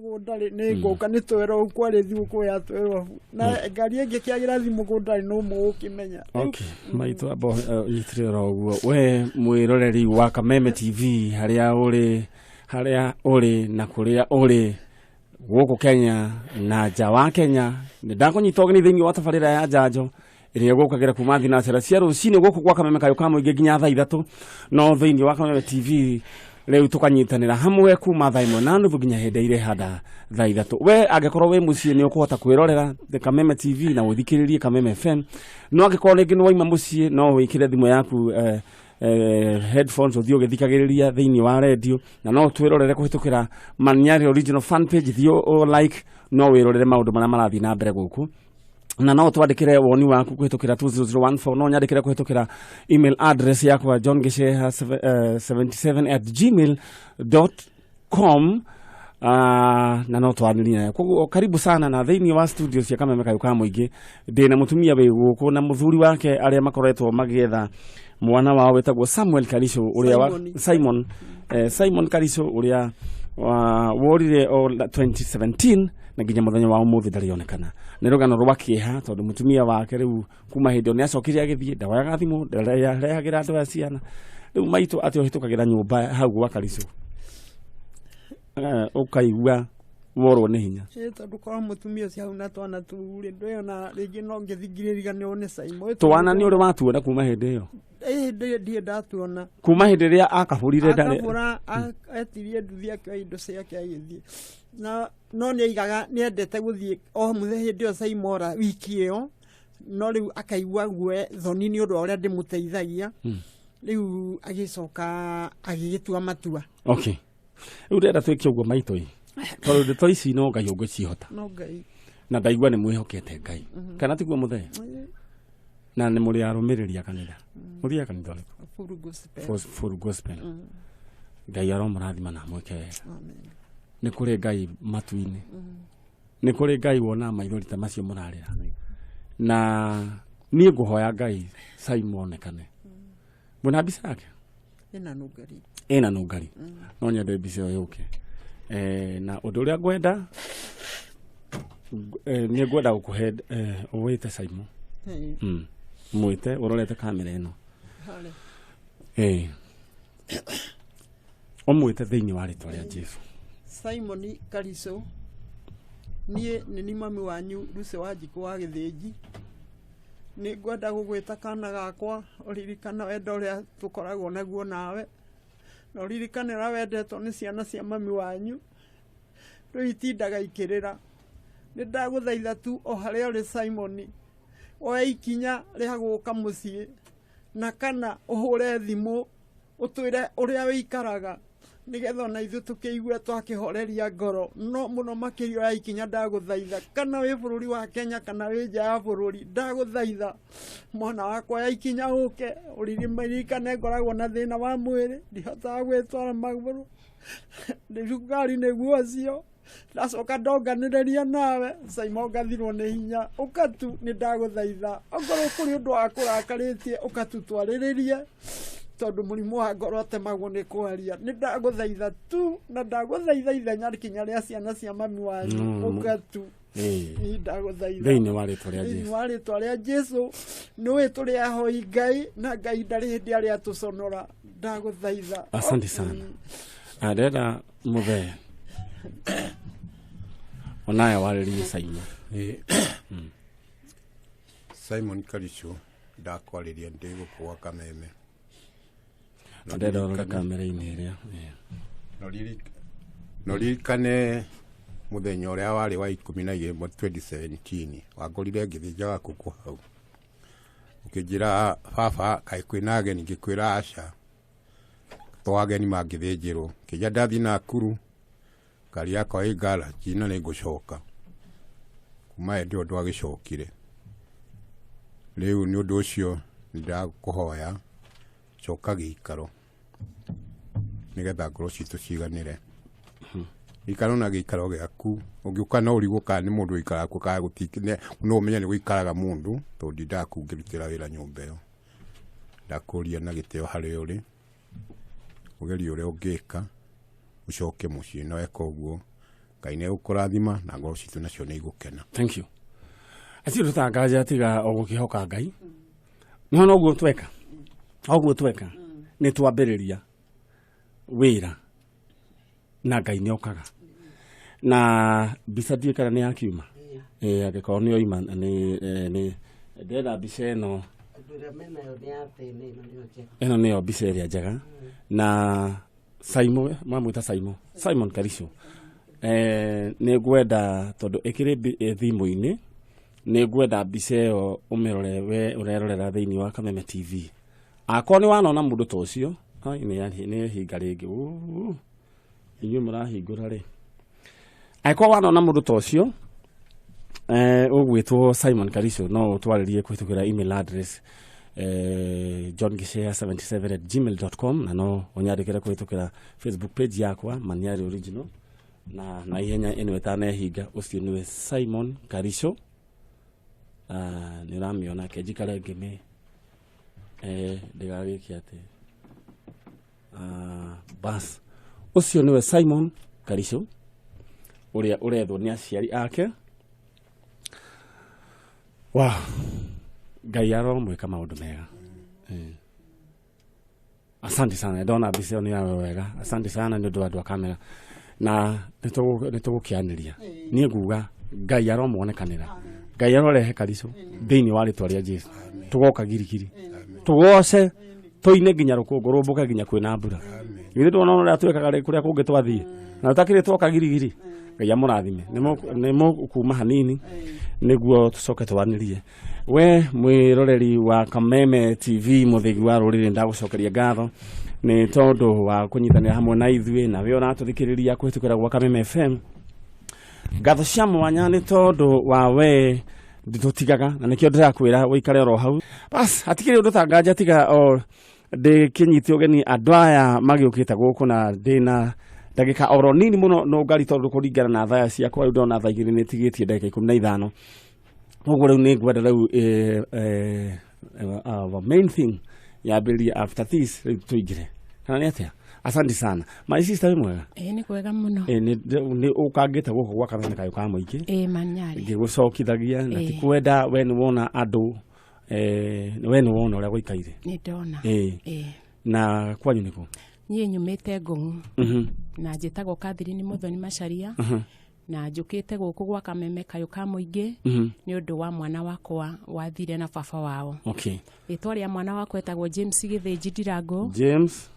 Mũgũnda rĩ nĩ ngũka nĩ twerwo kwarĩ thigũkũ ya 12 na ngari ĩngĩ kĩagĩra thi mũgũnda rĩ no mũgũkĩmenya. Okay, maitũ amba ũnyitĩrĩre oro ũguo. We mwĩroreri wa Kameme TV, harĩa ũrĩ, harĩa ũrĩ na kũrĩa ũrĩ gũkũ Kenya na nja wa Kenya, nĩ ndakũnyita ũgeni thĩinĩ wa tabarĩra ya Njanjo ĩrĩa ĩgũkagĩra kuma thinacara cia rũcinĩ gũkũ gwa Kameme kayũ ka mũingĩ nginya thaa 3, no thĩinĩ wa Kameme TV rĩu tũkanyitanĩra hamwe kuma thaa 1:30 nginya hĩndĩ ĩrĩa handa thaa 3. We angĩkorwo wĩ mũciĩ nĩ ũkũhota kwĩrorera the Kameme TV na ũthikĩrĩrie Kameme FM, no angĩkorwo rĩngĩ nĩ waima mũciĩ no wĩkĩre thimũ yaku headphones ũthiĩ ũgĩthikagĩrĩria thĩinĩ wa radio, na no twĩrorere kũhĩtũkĩra Manyari original fan page, thiĩ ũ like no wĩrorere maũndũ marĩa marathiĩ na mbere gũkũ, na no twandĩkĩre woni waku kũhĩtũkĩra 20014, no nyandĩkĩre kũhĩtũkĩra email address yakwa johngiceha 77@gmail.com, na no twanĩrie nayo. Koguo karibu sana na thĩinĩ wa studio cia Kameme kayũ ka mũingĩ ndĩna mũtumia wĩ gũkũ na mũthuri wake arĩa makoretwo magĩetha mwana wao wĩtagwo Samuel Karico ũrĩa wa Simon. Simon, Simon Karico ũrĩa worire o 2017 na nginya mũthenya wa ũmũthĩ ndarĩ onekana. Nĩ rũgano rwa kĩeha tondũ mũtumia wake rĩu kuma hĩndĩ ĩyo nĩ acokire agĩthiĩ, ndawoyaga thimũ, ndarehagĩra andũ aya ciana. Rĩu maitũ atĩ ũhĩtũkagĩra nyũmba hau gwa Karico, ũkaigua worwo nĩ hinya. Ĩ tondũ korwo mũtumia ũcio hau na twana tũu rĩ, ndwĩona rĩngĩ no ngĩthingĩrĩria nĩ Simon. Twana nĩ ũrĩ watuona kuma hĩndĩ ĩyo? Ĩ ndirĩ ndatuona. Kuma hĩndĩ ĩrĩa akabũrire ndarĩ akabũra etirie nduthi akĩoya indo ciake agĩthiĩ, na no nĩ aigaga nĩ endete gũthiĩ o mũthenya hĩndĩ ĩyo Simon wiki ĩyo, no rĩu akaigua guoya thoni nĩ ũndũ wa ũrĩa ndĩmũteithagia. Rĩu agĩcoka agĩgĩtua matua. Okay, rĩu ndĩrenda twĩke ũguo maitũ ĩ, tondũ ndeto ici no Ngai ũngĩcihota. No Ngai. Na ndaigua nĩ mwĩhokete Ngai, kana tiguo mũthee? Na nĩ mũrĩ arũmĩrĩri a kanitha, mũthiaga kanitha ũrĩkũ? Full Gospel. Full Gospel. Ngai aromũrathima na amwĩke wega. Amen. Nĩ kũrĩ Ngai matu-inĩ, nĩ kũrĩ Ngai wonaga maithori ta macio mũrarĩra, na niĩ ngũhoya Ngai Simon onekane. Mwĩna mbica yake? Ĩna nũngari. Ĩna nũngari, no nyende mbica ĩyo yũke. Na ũndũ ũrĩa ngwenda, nĩ ngwenda gũkũhe ũwĩte Simon. Mwĩte ũrorete kamera ĩno. Harĩa. Ũmwĩte thĩinĩ wa rĩtwa rĩa Jesu. Simon Karico, niĩ nĩ ni mami wanyu Lucy wa Njikũ wa Gĩthĩnji. Nĩ ngwenda gũgwĩta kana gakwa, ũririkana wendo ũrĩa tũkoragwo naguo nawe, na ũririkane ũrĩa wendetwo nĩ ciana cia mami wanyu. Rĩu itindaga ikĩrĩra. Nĩ ndagũthaitha tu o harĩa ũrĩ Simon, oya ikinya rĩa gũka mũciĩ, na kana ũhũre thimũ ũtwĩre ũrĩa wĩikaraga, nĩgetha ona ithuĩ tũkĩigue twakĩhoreria ngoro. No mũno makĩria oya ikinya, ndagũthaitha, kana wĩ bũrũri wa Kenya kana wĩ nja ya bũrũri, ndagũthaitha mwana wakwa, oya ikinya ũke. Ũririkane ngoragwo na thĩna wa mwĩrĩ, ndihotaga gwĩtwara magũrũ, nĩ cukari nĩguo ũcio, ndacoka ndonganĩrĩria nawe Simon ngathirwo nĩ hinya. Ũka tu, nĩ ndagũthaitha, okorwo kũrĩ ũndũ wa kũrakarĩtie ũka tu twarĩrĩrie, tondũ mũrimũ wa ngoro ũtemagwo nĩ kwaria. Nĩ ndagũthaitha tu, na ndagũthaitha ithenya kinya rĩa ciana cia mami wanyu. Ũka tu. Nĩ ndagũthaitha thĩinĩ wa rĩtwa rĩa thĩinĩ Jesu. wa rĩtwa rĩa Jesu. Nĩũĩ tũrĩ ahoi Ngai, na Ngai ndarĩ hĩndĩ arĩa tũconora. Ndagũthaitha. Asante sana. Ndĩrenda mũthee onawe warĩrie Simon. Simon Karico, ndakwarĩria ndĩ gũkũ gwa Kameme. Ndĩrenda ũrore kamera-inĩ ĩrĩa. Na ũririkane mũthenya ũrĩa warĩ wa 12 2017 wangorire ngĩthĩnjaga ngũkũ hau, ũkĩnjĩra, "Baba, kaĩ kwĩna ageni?" Ngĩkwĩra, "Aca, to ageni mangĩthĩnjĩrwo." Kĩnja ndathiĩ Nakuru, ngari yakwa ĩ garage na nĩ ngũcoka. Kuma hĩndĩ ĩyo ndwagĩcokire. Rĩu nĩ ũndũ ũcio nĩ ndakũhoya coka gĩikaro nĩgetha ngoro citũ ciganĩre. Ikaro na gĩikaro gĩaku, ũngĩũka no ũrigwo kana nĩ mũndũ ũikaraga kuo kana gũti, no ũmenye nĩ gũikaraga mũndũ, tondũ ndindaga kũu ngĩrutĩra wĩra nyũmba ĩyo. Ndakũria na gĩtĩo harĩa ũrĩ, ũgerie ũrĩa ũngĩka ũcoke mũciĩ, na weka ũguo Ngai nĩ egũkũrathima na ngoro citũ nacio nĩ igũkena. Thank you. Acio tũtangaja tiga o gũkĩhoka Ngai. No noguo tweka. Oguo tweka. Nĩ twambĩrĩria wĩra na Ngai nĩ okaga. Na mbica ndiũĩ kana nĩ yakiuma. Angĩkorwo nĩ yoima nĩ ndĩrenda mbica ĩno. Ĩno nĩyo mbica ĩrĩa njega. Na Simon, mamwĩta Simon, Simon Karicho. Nĩ ngwenda tondũ ĩkĩrĩ thimũ-inĩ, nĩ ngwenda mbica ĩyo ũmĩrore we ũrerorera thĩinĩ wa Kameme TV. Akorwo nĩ wanona mũndũ ta ũcio, ai nĩ hinga rĩngĩ. Inyuĩ mũrahingũra rĩ. Angĩkorwo wanona mũndũ ta ũcio, ũgwĩtwo Simon Karicho, no ũtwarĩrie kũhĩtũkĩra email address johngicea77@gmail.com, na no ũnyandĩkĩre kũhĩtũkĩra Facebook page yakwa Maniari Original, na ihenya ĩno ĩtanehinga. Ũcio nĩwe Simon Karicho. Nĩ ũramĩona, ke njikare ngĩmĩ ndĩgagĩke atĩ bas ũcio nĩwe Simon Karicho ũrĩa ũrethwo nĩ aciari ake. Wow, Ngai aromwĩka maũndũ mega. Asante sana, ndona mbica ĩyo nĩ yawe wega. Asante sana nĩ ũndũ wa andũ a kamera, na nĩ tũgũkĩanĩria. Niĩ nguga Ngai aromuonekanĩra, Ngai arorehe Karicho thĩinĩ wa rĩtwa rĩa Jesu. Tũgoka girigiri, tũgoce, tũine nginya rũkũngũ rũmbũke nginya kwĩna mbura. Githĩ ndwona ũrĩa twĩkaga rĩ kũrĩa kũngĩ twathiĩ na tũtakĩrĩ twoka girigiri. Ngai amũrathime. Nĩ mũkuma hanini nĩguo tũcoke twanĩrie. We mwĩroreri wa Kameme TV, mũthĩgi wa rũrĩrĩ, ndagũcokeria ngatho nĩ tondũ wa kũnyitanĩra hamwe na ithuĩ, na we ũratũthikĩrĩria kũhĩtũkĩra gwa Kameme FM. Ngatho cia mwanya nĩ tondũ wa we ndĩtũtigaga, na nĩkĩo ndĩrakwĩra ũikare oro hau. Bas, hatikĩrĩ ũndũ tanganja tiga o ndĩkĩnyite ũgeni andũ aya magĩũkĩte gũkũ, na ndĩna ndagĩka oro nini mũno no ngari, tondũ kũringana na thaa ciakwa rĩu ndona thaa 2 nĩ tigĩtie ndagĩka 15. Koguo rĩu nĩ ngwenda rĩu our main thing yambĩrĩrie after this, rĩu tũingĩre kana nĩ atĩa. Asante sana my sister, wĩ mwega? Ĩĩ, nĩ kwega mũno. Nĩ ũkangĩte gũkũ gwa Kameme kayũ ka mũingĩ. Ĩĩ, Manyarĩ. Ngĩgũcokithagia na ti kwenda, we nĩ wona andũ, we nĩ wona ũrĩa gũikaire. Nĩ ndona. Ĩĩ. Na kwanyu nĩkũ? Niĩ nyumĩte Ngũng'u na njĩtagwo Catherine Muthoni Macharia, na njũkĩte gũkũ gwa Kameme kayũ ka mũingĩ nĩ ũndũ wa mwana wakwa wathire na baba wao. Rĩtwa rĩa mwana wakwa etagwo James Gĩthĩnji Ndirango. James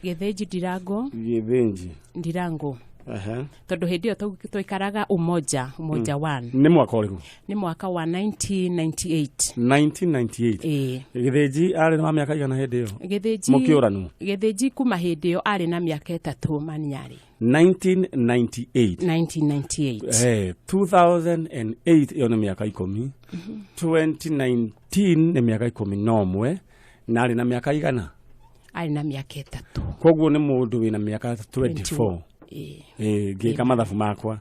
Gĩthĩnji Ndirango. Gĩthĩnji Ndirango. Tondũ hĩndĩ ĩyo twaikaraga Umoja, Umoja 1. Nĩ mwaka ũrĩkũ? Nĩ mwaka wa 1998. 1998. Ĩĩ. Gĩthĩnji arĩ wa mĩaka igana hĩndĩ ĩyo? Gĩthĩnji Mũkĩũranwo? Gĩthĩnji kuma hĩndĩ ĩyo arĩ na mĩaka 3 Manyarĩ. 1998. 1998. 2008 ĩyo nĩ mĩaka 10. 2019 nĩ mĩaka 11, na arĩ na mĩaka igana? Arĩ na mĩaka 3. Koguo nĩ mũndũ wĩna mĩaka 24. Ĩĩ. Ngĩka mathabu makwa.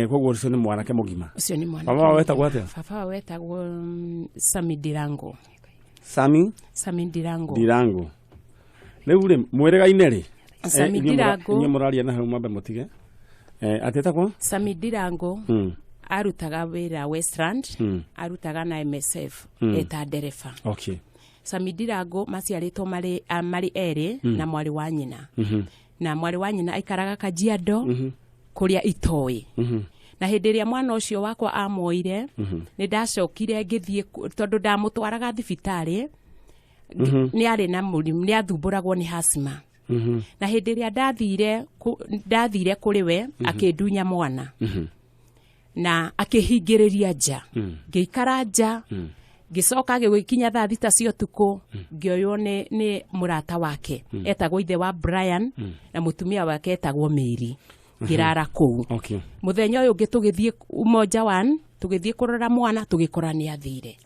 Koguo ũcio nĩ mwanake mũgima. Ũcio nĩ mwanake. Baba wao wetagwo atĩa? Baba wao wetagwo Sami Ndirango. Sami? Sami Ndirango. Ndirango. Rĩu rĩ mwĩrĩgaine rĩ? Sami Ndirango. Inyuĩ mũraria na hau mwambe mũtige. Atĩtagwo? Sami Ndirango. Arutaga wĩra Westland, arutaga na MSF eta ndereba. Sami Ndirango maciarĩtwo marĩ erĩ na mwarĩ wa nyina. Na mwarĩ wa nyina aikaraga Kajiado kũrĩa itoĩ. Na hĩndĩ ĩrĩa mwana ũcio wakwa amuoire, nĩ ndacokire ngĩthiĩ tondũ ndamũtwaraga thibitarĩ, nĩ arĩ na mũrimũ, nĩ athumbũragwo nĩ asthma. Na hĩndĩ ĩrĩa ndathire kũrĩ we, akĩndunya mwana. Na akĩhingĩrĩria nja. Ngĩikara nja, ngĩcoka gĩgĩkinya thaa 6 cia ũtukũ, ngĩoywo nĩ mũrata wake. Etagwo ithe wa Brian, na mũtumia wake etagwo Mary. Ngĩrara kũu. Mũthenya ũyũ ũngĩ tũgĩthiĩ Umoja 1, tũgĩthiĩ kũrora mwana, tũgĩkora nĩ athire.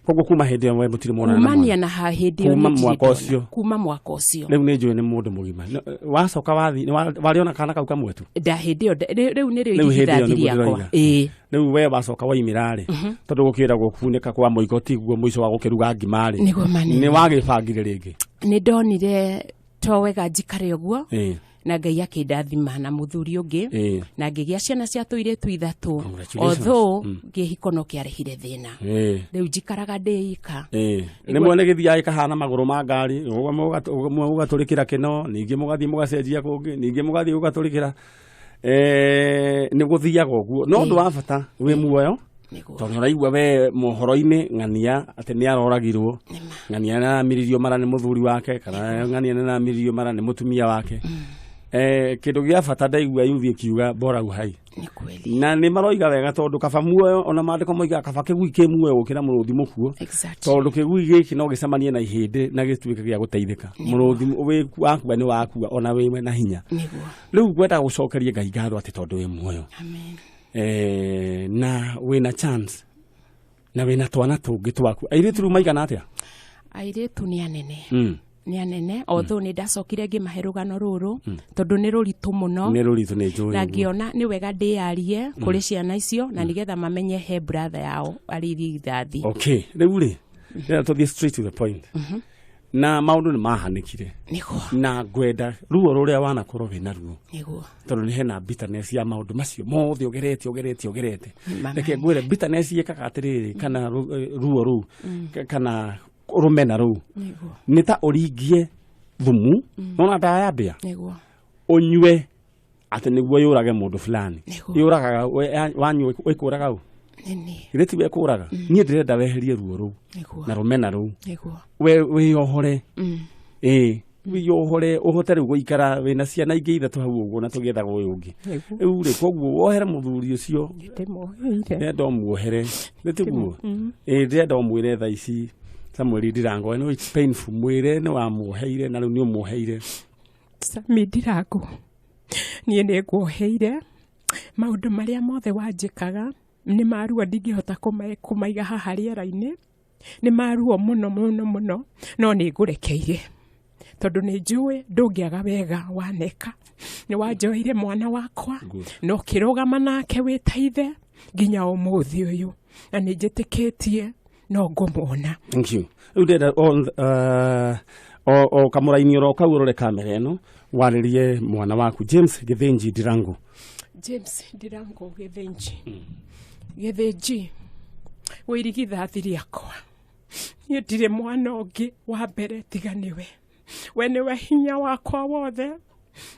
Koguo kuma hĩndĩ ĩyo we mũtirĩ mwonana na mwana? Kumania na hĩndĩ ĩyo Kuma nĩ mwaka ndirĩ ũcio. ndona. Kuma mwaka ũcio. Rĩu nĩ njũĩ nĩ mũndũ mũgima. Wacoka wathiĩ, warĩ ona kana kau kamwe tu? Nda hĩndĩ ĩyo, rĩu nĩrĩo Rĩu hĩndĩ ĩyo irigithathi nĩguo rĩakwa. ndĩroiga. Ĩĩ. Rĩu we wacoka waimĩra rĩ, tondũ gũkĩragwo kunĩka kwa mũiko tiguo mũico wa gũkĩruga ngima rĩ. Nĩguo manene. Nĩ wagĩbangire rĩngĩ? Nĩ ndonire to wega njikare ũguo. Na Ngai akĩndathima na mũthuri ũngĩ na ngĩgĩa ciana cia tũirĩtu 3. Congratulations. Although kĩhiko no kĩarehire thĩna. Rĩu njikaraga ndĩ ika. Rĩmwe nĩ gĩthiaga gĩkahana magũrũ ma ngari, mũgatũrĩkĩra kĩno, ningĩ mũgathiĩ mũgacenjia kũngĩ, ningĩ mũgathiĩ mũgatũrĩkĩra. Nĩ gũthiaga ũguo. No ũndũ wa bata wĩ muoyo, tondũ ũraigua we mohoro-inĩ ng'ania atĩ nĩ aroragirwo, ng'ania nĩ aramiririo mara nĩ mũthuri wake, kana ng'ania nĩ aramiririo mara nĩ mũtumia wake. Kĩndũ gĩa bata ndaigua yuthi ĩkiuga bora uhai. Nĩ kweli. Na nĩ maroiga wega tondũ kaba muoyo, ona maandĩko moigaga kaba kĩgui kĩ muoyo gũkĩra mũrũthi mũkuũ. Tondũ kĩgui gĩkĩ no gĩcemanie na ihĩndĩ na gĩtuĩke gĩa gũteithĩka. Mũrũthi wakua nĩ wakua ona wĩ na hinya. Rĩu ngwenda gũcokeria Ngai ngatho atĩ tondũ wĩ muoyo. Amen. Na wĩna chance na wĩna twana tũngĩ twaku. Airĩtu rĩu maigana atĩa? Airĩtu nĩ anene. Nĩ anene, although nĩ ndacokire ngĩmahe rũgano rũrũ tondũ nĩ rũritũ mũno. Nĩ rũritũ, nĩ njũĩ. Na ngĩona nĩ wega ndĩyarie kũrĩ ciana icio na nĩgetha mamenye he brother yao arĩ irigithathi. Okay, rĩu rĩ, ndĩrenda tũthiĩ straight to the point. Na maũndũ nĩ mahanĩkire. Na ngwenda ruo rũrĩa wanakorwo wĩna ruo. Tondũ nĩ hena bitterness ya maũndũ macio mothe ũgerete. Reke ngwĩre bitterness yĩkaga atĩrĩrĩ, kana ruo rũu, kana rũmena rũu. Nĩ ta ũringie thumu, nona ndawa ya mbĩa. Ũnyue atĩ nĩguo yũrage mũndũ fulani. Yũragaga wanyua ĩkũraga ũ? Githĩ ti we ĩkũraga? Niĩ ndĩrenda weherie ruo rũu na rũmena rũu. We wĩyohore. Wĩyohore ũhote rĩu gũikara wĩna ciana ingĩ 3 hau ũguo na tũgĩethaga ũyũ ũngĩ. Rĩu rĩ, koguo wohere mũthuri ũcio. Ndĩrenda ũmuohere. Nĩ tiguo? Ndĩrenda ũmwĩre thaa ici Samuel Ndirango, I know it's painful. Mwĩre nĩ wamuoheire na rĩu nĩ ũmuoheire. Sami Ndirango, niĩ nĩ nguoheire maũndũ marĩa mothe wanjĩkaga nĩ maruo ndingĩhota kũmaiga haha rĩera-inĩ, nĩ maruo mũno mũno mũno, no nĩ ngũrekeire tondũ nĩ njũĩ ndũngĩaga wega waneka. Nĩ wanjoeire mwana wakwa na ũkĩrũgama nake wĩ ta ithe nginya ũmũthĩ ũyũ, na nĩ njĩtĩkĩtie no ngũmuona. Thank you. Rĩu ndĩrenda o kamũraini oro kau ũrore kamera ĩno warĩrie mwana waku James Gĩthĩnji Ndirango. James Ndirango Gĩthĩnji. Gĩthĩnji, wĩ irigithathi rĩakwa. Niĩ ndirĩ mwana ũngĩ wa mbere tiga nĩwe. We nĩwe hinya wakwa wothe,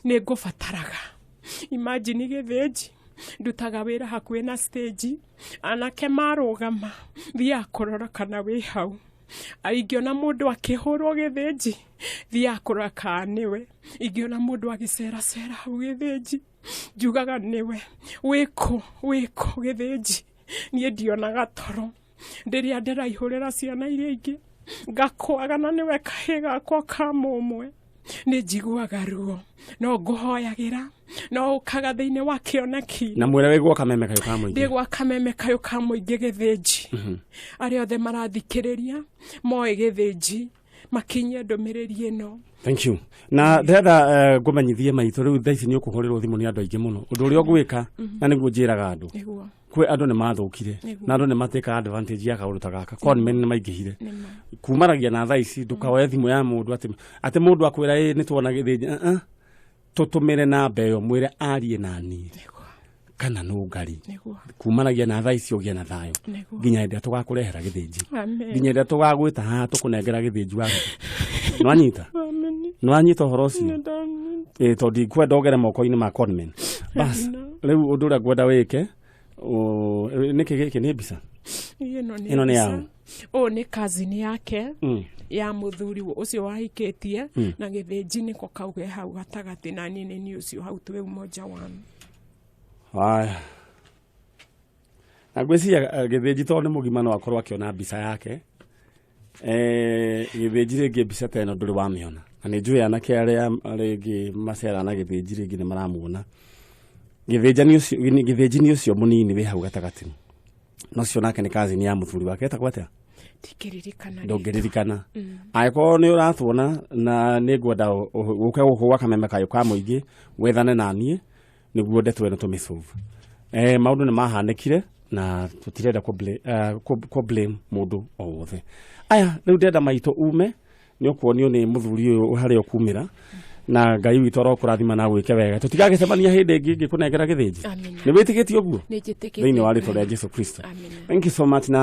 nĩ ngũbataraga. Imagine Gĩthĩnji, ndutaga wĩra hakuhĩ na stage, anake marũgama, thiaga kũrora kana wĩ hau. Ingĩona mũndũ akĩhũrwo Gĩthĩnji, thiaga kũrora kana nĩwe. Ingĩona mũndũ agĩceracera hau Gĩthĩnji, njugaga nĩwe. Wĩkũ, wĩkũ Gĩthĩnji. Niĩ ndionaga toro. Rĩrĩa ndĩraihũrĩra ciana iria ingĩ, ngakwaga na nĩwe kahĩĩ gakwa ka mũmwe. Nĩ njiguaga ruo, no ngũhoyagĩra, no ũkaga thĩinĩ wa kĩoneki. Na mwĩre wĩ gwa Kameme Kayũ ka Mũingĩ. Ndĩ gwa Kameme Kayũ ka Mũingĩ Gĩthĩnji. Arĩa othe marathikĩrĩria moĩ Gĩthĩnji, makinyie ndũmĩrĩri ĩno. Thank you. Na ndĩrenda ngũmenyithie maitũ rĩu thaa ici nĩ ũkũhũrĩrwo thimũ nĩ andũ aingĩ mũno. Ũndũ ũrĩa ũgwĩka na nĩguo njĩraga andũ. Kwĩ andũ nĩ mathũkire na andũ nĩ matĩkaga advantage ya kaũndũ ta gaka. Conmen nĩ maingĩhire. Kumaragia na thaa ici ndũkaoe thimũ ya mũndũ atĩ mũndũ akwĩra ĩ nĩ tuona Gĩthĩnji. Tũtũmĩre namba ĩyo mwĩre arie na niĩ. Kana nũ ngari. Kumaragia na thaa ici ũgĩe na thayũ. Nginya hĩndĩ ĩrĩa tũgakũrehera Gĩthĩnji. Nginya hĩndĩ ĩrĩa tũgagwĩta haha tũkũnengera Gĩthĩnji waku. Nĩwanyita? Nĩwanyita ũhoro ũcio? Tondũ ndikwenda ũgere moko-inĩ ma conmen. Bas, rĩu ũndũ ũrĩa ngwenda wĩke, nĩkĩ gĩkĩ nĩ mbica? Ĩno nĩ yaũ? Ũyũ nĩ cousin yake ya mũthuri ũcio wahikĩtie na Gĩthĩnji nĩko kau ke hau gatagatĩ na niĩ nĩ niĩ ũcio hau twĩ umoja one. Haya. Na ngwĩciria Gĩthĩnji tondũ nĩ mũgima no akorwo akĩona mbica yake. Gĩthĩnji rĩngĩ mbica ta ĩno ndũrĩ wamĩona. Na nĩ njũĩ anake arĩa rĩngĩ maceraga na Gĩthĩnji rĩngĩ nĩ maramuona. Gĩthĩnji nĩ ũcio mũnini wĩ hau gatagatĩ. No ũcio nake nĩ cousin ya mũthuri wake. Etagwo atĩa? Ndingĩririkana. Ndũngĩririkana. Angĩkorwo nĩ ũratuona na nĩ ngwenda ũke gũkũ gwa Kameme Kayũ ka Mũingĩ wethane na niĩ nĩguo ndeto ĩno tũmĩsolve. Maũndũ nĩ mahanĩkire na tũtirenda kũ blame mũndũ o wothe. Aya, rĩu ndĩrenda maitũ ume nĩ ũkuonio nĩ mũthuri ũyũ harĩa ũkumĩra. Na Ngai witũ arokũrathima na gwĩke wega. Tũtigagĩcemania hĩndĩ ĩngĩ ngĩkũnengera gĩthĩnji. Amina. Nĩ wĩtĩkĩtie ũguo? Nĩ njĩtĩkĩtie. Thĩinĩ wa rĩtwa rĩa Jesu Kristo. Amina. Thank you so much na